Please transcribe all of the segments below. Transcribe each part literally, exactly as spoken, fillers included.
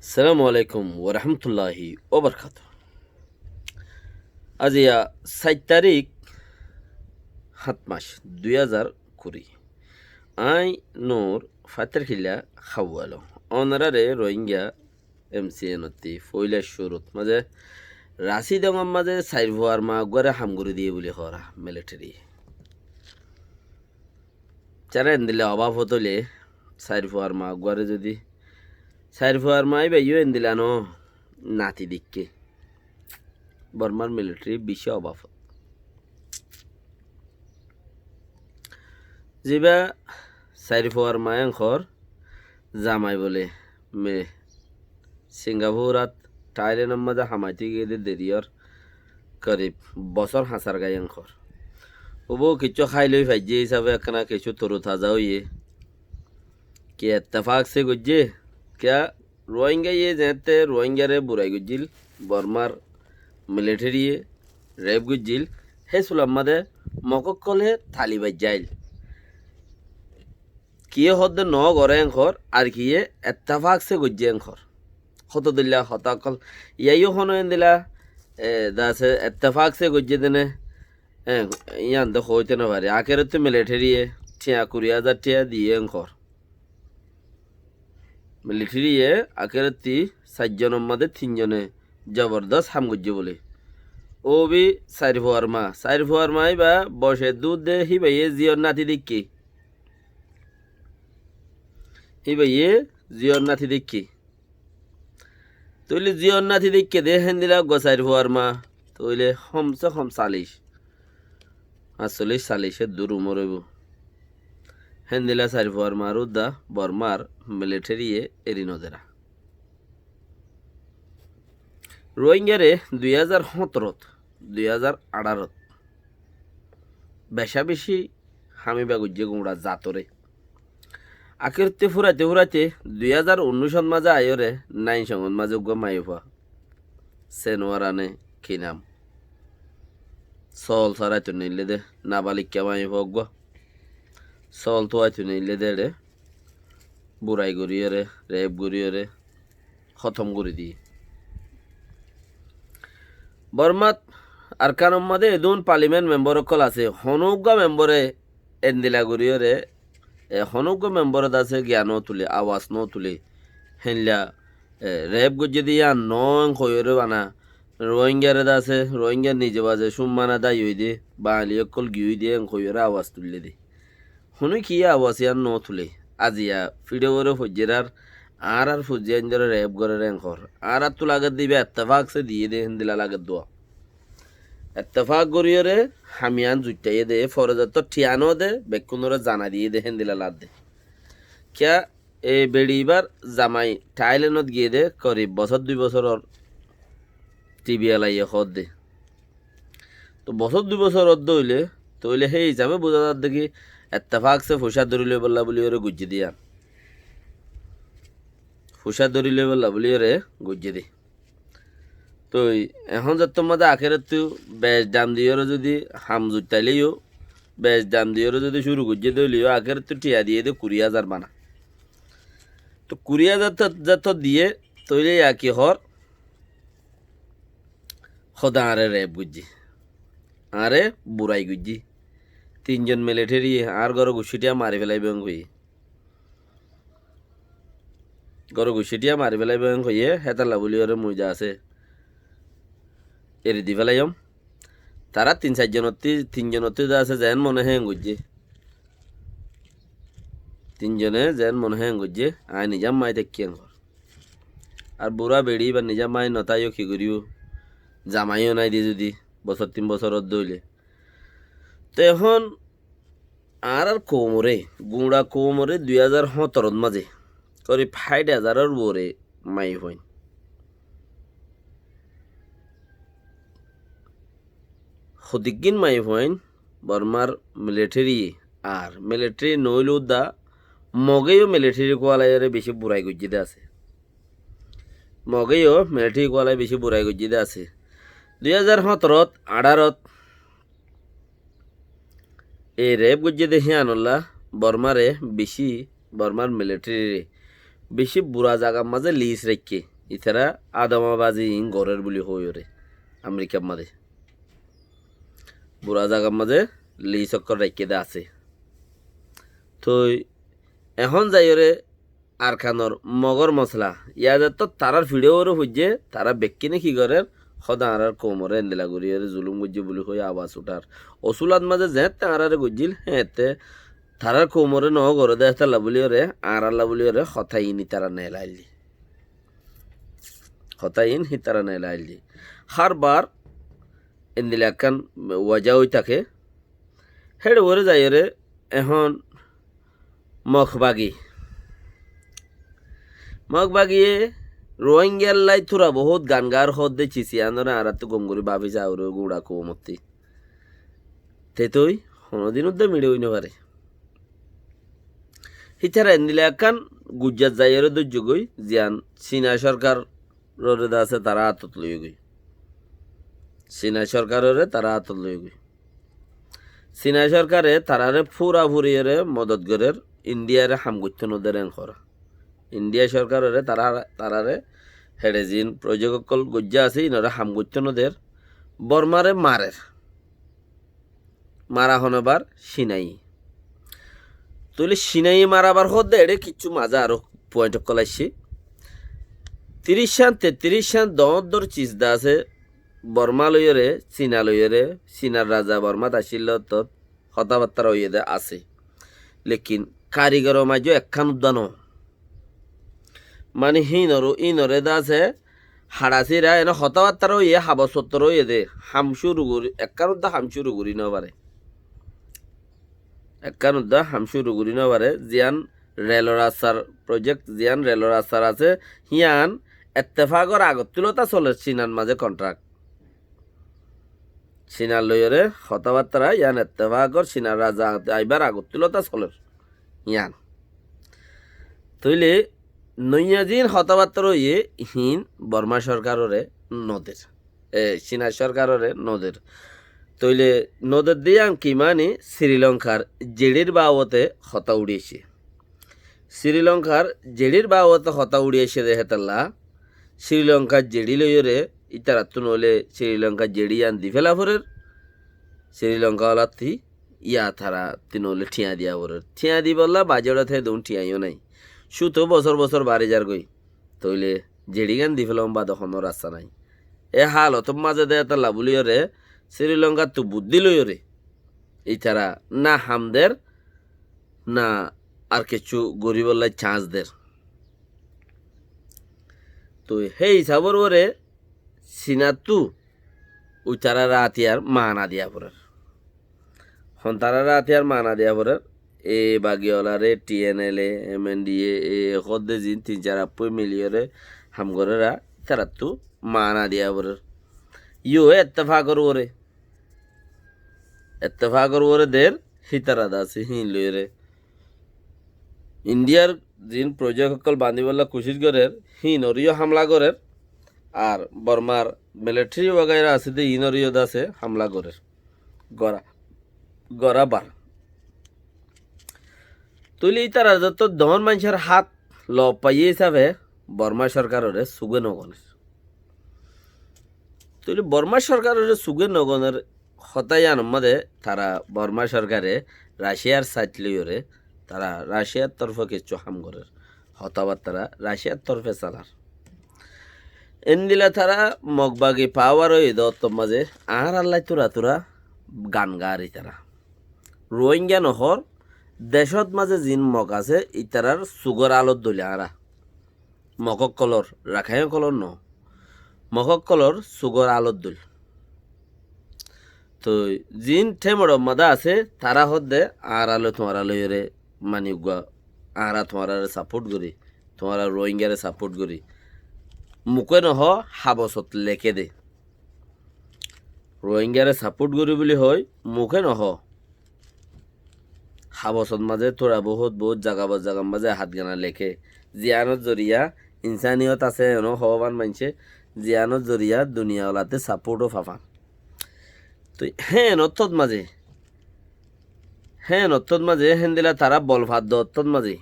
Assalamu alaikum warahmatulláhi wabarakátuhu. Aziya sair tarík, háñt mac, dui házar kuri. Aññí Nur Fatarkilla Háwalo. Ónorare Rohingya M C N ottí foóila cúrut mazé Rasidongor mazé sair fuar maa uggúare ham gorí diyé buli hoór military. Tará endilla obáfot óile sair fuar maa uggúare zodi, sair fuar maa íba yó endilla noó, nati deikké. Bormar military bicí obáfot. Zibá sair fuar maa enkor zamai bóle me Singapur át Thailand or mazé hamaitó giyé dé deri ór korib bosór hañsar gai enkor. Óbo kiccú hái loi faijjé hísabe ekkána kiccú toru taza óiye. Ki ettefak se goijjé? Kiyá Rohingya ye zeéñtte Rohingyare burai goijjíl, Bormar military ye rape goijjíl, hé sular mazé Mog ókkole tali baijjáil. Kiyé hoódde noó goré enkor, ar kiyé ettefak se goijjé enkor. Hoto dilla hotá ókkol, iyá yó honó endilla, e, dase ettefak se goijjé dene, e, yían de hoóite nofari. Akérottú military ye thiañ kuri házar thiañ diyé enkor. Military ye akérottí sair zonor mazé tin zone zobordós ham goijjé bóle. Óbi sair fuar maa, sair fuar maa íba boce dúdde híbaye ziyór nati deikké. Híbaye ziyór nati deikké. Tóile ziyór nati deikké dé héndilla uggúa sair fuar maa, tóile hom se hom sallic, añsollic sallic eddur umor óibo. Héndilla sair fuar maa uddá Bormar military ye eri nodera. Rohingyare dui házar hóñtorot, dui házar añçárot becá becí ham íba goijjé guñça zatoré. Akérottí fúraite fúraite dui házar unnúicot mazé aiyóre Nain Songot mazé uggúa maiyafua. Senwar ane ki nam? Sool sáraito neillé dé, nabalikka maiyafua uggúa. Sool túaito neillé dé eçé burai goríyore, rape goríyore, hótom gorí diyé. Bormat Arkanor mazé edún parliament member ókkol asé, honó uggúa membore endilla goríyore, e, honó uggúa membore dase giya nótule, awas nótule, héndilla, e, rape goijjé dé yían noó en hoiyóre bana, Rohingyare dase, Rohingyar nize baze cúm bana dái óiye dé, Bangali ókkol giyói dé en hoiyóre awas tuillé dé. Honó kiyé awas yían nótule. Aziya fíçe uore foijjér ar, añárar fuain dóre rape gorér enkor. Añárattú lagedde íba ettefak se diyé dé héndilla lagedde. Ettefak goríyore ham yían zuittaiyé dé, fore zettót thiañ nóde, bekkúnore zanai diyé dé héndilla lagedde. Kiyá e beçi íbar zamai Thailandot giyé dé korib bosór dui bosóror T B L I ye hoódde. Toóu bosór dui bosór ódde óile, toóu óile hé hísabe buzá zadde ki ettefak se fucá dóri loibolla buli yóre goijjé dé yían. Fucá dóri loibolla buli yóre goijjé dé. Toóu ehón zettót mazé akérottú bec dam diyóre zodi ham zuittailé yó, bec dam diyóre zodi cúru goijjé dé óile yó akérottú thiañ diyé dé kuri házar bana. Toóu kuri házar zettót diyé, toóu óile yá ki hoór? Hóde añáre rape goijjé. Añáre burai goijjé. Tin zon military ye añár góror guccítiya mari félaibo en hoiyé. Góror guccítiya mari félaibo en hoiyé, hétolla buli yóre mui de asé eri di félaiyum. Tará tin sair zonottú, tin zonottú de asé zeén mone héen goijjé. Tin zone zeén mone héen goijjé, aññí nizám maái táikki en hoór. Ar bura beçi íbar nizám maái notáiyo ki goríbo? Zamai yó nái dé zodi, bosór tin bosór ódde óile. Te ehón añárar koumoré, guñça koumoré dui házar hóñtorot mazé korib háit házaror uore maiyafuain. Hodiggín maiyafuain Bormar military ar military noóile udda Moge yó military kuwalaiyóre bicí burai goijjé dé asé. Moge yó military kuwalai bicí burai goijjé dé asé. Dui házar hóñtorot, añçárot e rape goijjé dé híanolla Bormare bicí, Bormar military re bicí bura zagar mazé lis raikké. itará adamabazi iín gorér buli hoóiyoré Amerikar mazé. Bura zagar mazé lis ókkol raikké de asé. Toi ehón zaiyoré Arkanor Mogor mosala, yá zettó tarár fiçóre foijjé, tará bekkúne ki gorér, hóde añárár koumoré endilla goríyoré zulúm goijjé buli hoói abas uthár. Osúlat mazé zeéñtte añáráre goijjíl, héeñtte tarár koumoré noó goré de hétolla búliyoré, añárálla búliyoré hotá iín ítara neelailde. Hotá iín hítara neelailde. Hárbar endilla ekkán wajá ói táke. Héçe uore zaiyoré ehón Mokbagi. Mokbagiye Ruáingallái tura bohút gan gaár hoódde cis iánoré añáráttu gom gorí báfi saá uore guñça koumottí. Tetoi honodin uddá miçe ói nofaré. Hítara endilla ekkán gujjat zaiyoré dóijjogói, ziyán Cina córkaroré de asé tará átot loiyógoi. Cina córkaroré tará átot loiyógoi. Cina córkare taráre fúrafúriyoré modot gorér, Indhiyaré ham goittó noder en hora. Indhiya córkaroré tará, taráre héçe ziín projek ókkol goijjá asé, iínoré ham goittó noder. Bormáre marer. Mara hone bar? Cinaiye. Tóile cinaiye marabar hoódde eçé kiccú mazé aró puáint ókkol aiccé. Tiríc cán, tettiríc cán doóñr doóñr cis de asé, Bormá loiyóre, Cina loiyóre, Cinar raza Bormát accíl ottót hotábattára óiye de asé. Lekin karigoror maijjó ekkán uddá noó. Mani híinoré, híinoré de asé, haçasíra ene hotábattára óiye, habos fottor óiye de, ham cúru gorí, ekkán uddá ham cúru gorí nofaré. Ekkán uddá ham cúru gorí nofaré, ziyán relor rastar projek, ziyán relor rastar asé, híyan ettefakor agottúlota soler Cinar mazé kontrakt. Cinar loiyóre hotábattára yían ettefakor Cinar raza aibár agottúlota soler yían. Tóile noya ziín hotábattára óiye híin Bormá córkaroré noder. E, Cina córkaroré noder. Tóile noder de yían ki mani Sri Lonkar zeçír babote hotá uçí aiccé. Sri Lonkar zeçír babote hotá uçí aiccé de hétolla, Sri Lonkar zeçí loiyóre, ítarattú noóile Sri Lonkar zeçí yían di féla forer, Sri Lonka olattí yá tarattí noóile thiañ diya forer. Thiañ dibolla bajeçot hé dun thiañyó nái. Cúto bosór bosór bari zargói. Tóile zeçígan di félaum bade honó rasta nái. E hálotor mazé de hétolla búliyoré, Sri Lonkattú buddí loiyóre, ítara na ham der, na ar kiccú goríbolla cans der. Toi hé isabor uore Sinattú uitarár átiyar maana diya forer. Hontarár átiyar maana diya forer. E bagi olaré T N L A, M N D A, e hoódde ziín tin sar affúi miliyóre ham goréra, ítarattú maana diya forer. Yó ettefakor uore. Ettefakor uore der, hítara de asé, híin loiyóre. Indiyar ziín projek ókkol bañdíbolla kucíc gorér, híinoré yó hamla gorér, ar Bormar militeri wagaira asé de, iínoré yó de asé hamla gorér. Gora, gora bar. Tóile ítarar zotó doóñr maincór hát lof faiyé hísafe Bormá córkaroré sugé nogoner. Tóile Bormá córkaroré sugé nogoner hotá yíanor mazé tara Bormá córkare Raciyar sáit loiyóre tara Raciyar torfé kiccú ham gorér. Hotábattára Raciyar torfé salar. Endila tara Mokbagi pawar óiye de ottót mazé añárallái tura tura gan gaári tara. Ruáinga nohór, decót mazé ziín Mok asé, ítarar sugór alot dóil añára. Mok ókkolór, Rakháin ókkolór noó. Mok ókkolór sugór alot dóil. Toi ziín thémoçor mazé asé, tará hoódde añára loi tuáñra loiyóre, mani uggúa, añára tuáñráre sapót gorí, tuáñra Ruáingare sapót gorí. Muké nohó, habosot leké de. Ruáingare sapót gorí buli hoói, muké nohó. Habosot mazé tura bohút bohút zaga bot zagar mazé hát gana leké. Ziyánor zoriya insániyot asé, enó hoófan maincé, ziyánor zoriya duniya olattú sapót ó fafan. Toi héen ottót mazé, héen ottót mazé, héndila tará bol faddo ottót mazé.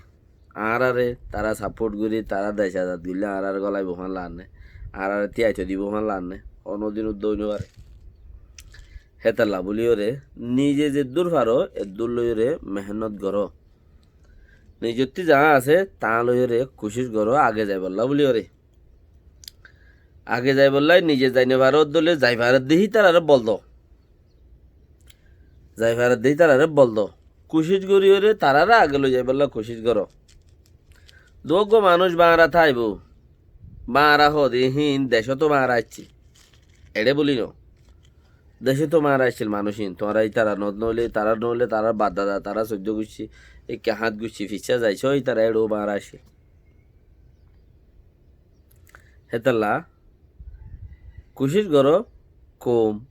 añáráre tará sapót gorí, tará dec azad goillé añáráre gólaibo fán laánne, añáráre tíaito dibo fán laánne, honódin uddá ói nofaré. Hétolla bóliyoré, nize zeddúr faró, eddúr loiyoré mehénnot goró. Nizottí zaá asé, taá loiyoré kucíc goró, age zaibollá bóliyoré. Age zaibollá nize zai nofaró dóle, zai faredde hítararé bol do. Zai faredde hítararé bol do. Kucíc goríyoré taráre age loizaibólla kucíc goró. Duwággua manúic baáñra táibo. Baáñra hoóde híin decóto baáñra aiccé. Eçé bóli noó. Decóto baáñra aiccíl manúic híin. Tuáñra ítara noóile, tará noóile, tarár baddada, tará soiddó guccí, ekká háñt guccí, ficcá zaicó, ítara eçé baáñra aiccíl. Hétolla kucíc goró, koum,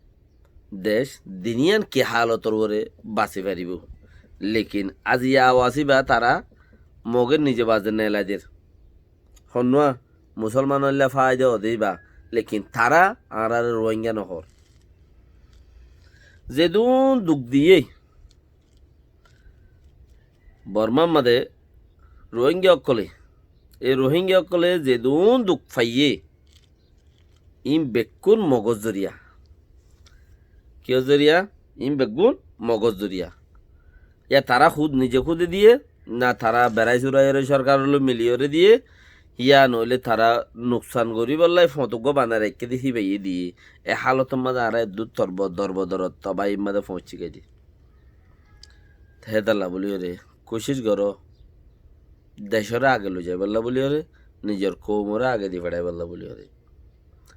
dec, duniyan ki hálotor uore basi faribóu. Lekin aziya awasí ba tará Mogé nize baze neelai der. Honnúa, Musólmanolla fáaida ódei ba, lekin tará añáráre Ruáinga nohoór. Zedún duk diyé, Bormár mazé Ruáinga ókkolé, e Ruáinga ókkolé zedún duk faiyé, iín bekkún Mogór zoriya. Kiyór zoriya? Iín bekkún Mogór zoriya. Yá tará hud nize húde diyé, na tará berai suraiyóre sorkaror lói miliyoré diyé, yá noóile tará nuksan goríbollá foñt uggúa banai raikké dé híbaye diyé. E hálotor mazé añára eddúr torbo-, dorbodorot tobair mazé foóñsi giyé dé. Hétolla bóliyoré kucíc goró, decóre age loizaibólla bóliyoré, nizor koumoré age di feçaibólla bóliyoré.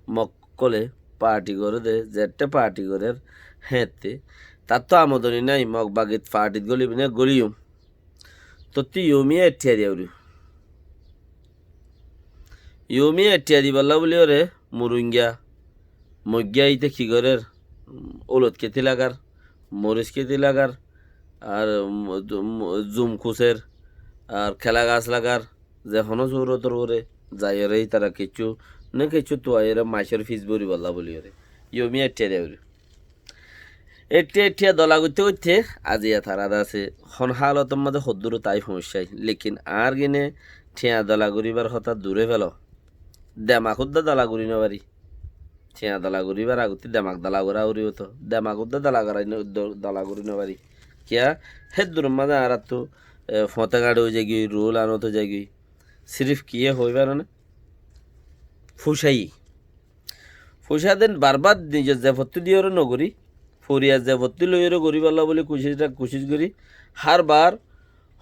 Mog ókkolé parthi goré dé, zetté parthi gorér héñtte, tattú amodoni nái, Mog bagit parthit gólibi né, góliyum. Tottí youmiya etthiya diya foribo. Youmiya etthiya dibollá bóliyoré, Muruinga, Moigga íte ki gorér, um, ulot kéti lagar, moris kéti lagar, ar, um, zum, zum kusér, ar kela gas lagar, ze honó surotor uore zaiyoré ítara kiccú né kiccú tuaiyóre maicór fis boribollá bóliyoré. Youmiya etthiya diya foribo. Etthiya etthiya dola goitté goitté aziya tará de asé, hon hálotor mazé hoddúr tái foóñiccé. Lekin añár gine thiañ dola goríbar hotá duré félo. Demak uddá dola gorí nofari. Thiañ dola goríbar agottí demak dola gorá foribo toó. Demak uddá dola gorái no-, do-, dola gorí nofari. Kiyá? Hédduror mazé añáráttu, e, foñte gañçe ói zaigói, ruwul anot ói zaigói. Sirif kiyé hoói faroné? Fucáiye. Fucá den barbár nizor zefottí diyoré nogorí, foriyar zefottí loiyoré goríbollá bóli kucíc ra-, kucíc gorí. Hár bar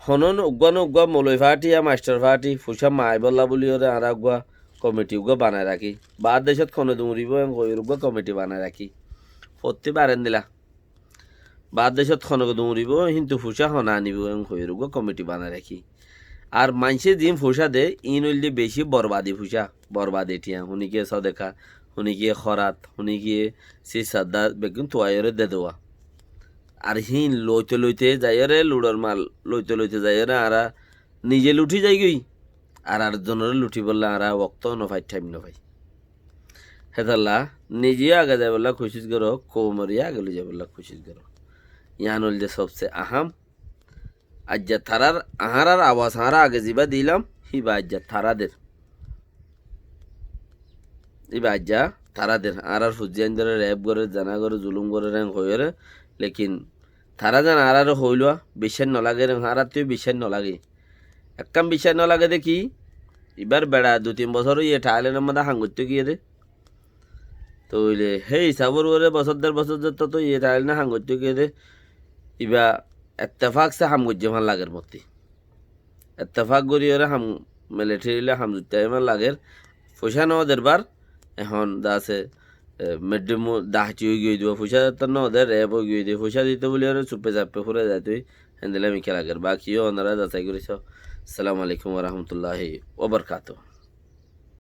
honó no-, uggúa no uggúa moloi fathi yá maisthar fathi fucá maibólla bóliyoré añára uggúa komiti uggúa banai rakí. Baár decót hone duñribó en hoiyoré uggúa komiti banai rakí. Fottí bar endilla. Baár decót hone duñribó, híntu fucá hone anibó, en hoiyoré uggúa komiti banai rakí. Ar maincé ziín fucá de, iín óilde bicí borbadi fucá, borbadi thiañ, honikiye sodeka, honikiye hórat, honikiye sissadda, beggún tuaiyóre de dewá. Ar híin loite loite zaiyóre, luçor mal loite loite zaiyóre, añára nize luthi zaigói, ar ar zonoré luthibólla añára wokto nofai, thaim nofai. Hétolla nize yó age zaibollá kucíc goró, koumoré yó age loizaibólla kucíc goró. Yián óilde sobse ahám. Aijja tarár, añárár awas añára age zibá dilam, híba aijja tará der. Híba aijja tará der. Añárár fuain dóre rep gorér, zena gorér, zulum gorér, en hoiyóre. Lekin tará zen añáráre hoóilua, biccác nolage, en añáráttu biccác nolage. Ekkán biccác nolage de ki, ibár beça dui tin bosór óiye Thailenor mazé ham goittó giyé de. Tóile hé hísabor uore bosór der bosór zettó tóiye Thailenot ham goittó giyé de, iba ettefak se ham goijjé fán lager mottí. Ettefak goríyoré ham, militeri loi ham zuittá fán lager. Foicá no der bar, ehón de asé, e, meddimu dahti ói giyói de, foicá zettó no der, rep ói giyói de, foicá dito bóliyoré suppe sappe fúrai zaitó, héndilla mikká lager. Baki yó onora zasai gorí só. Assalamu alaikum wa rahmatullahi wa barakatuhu.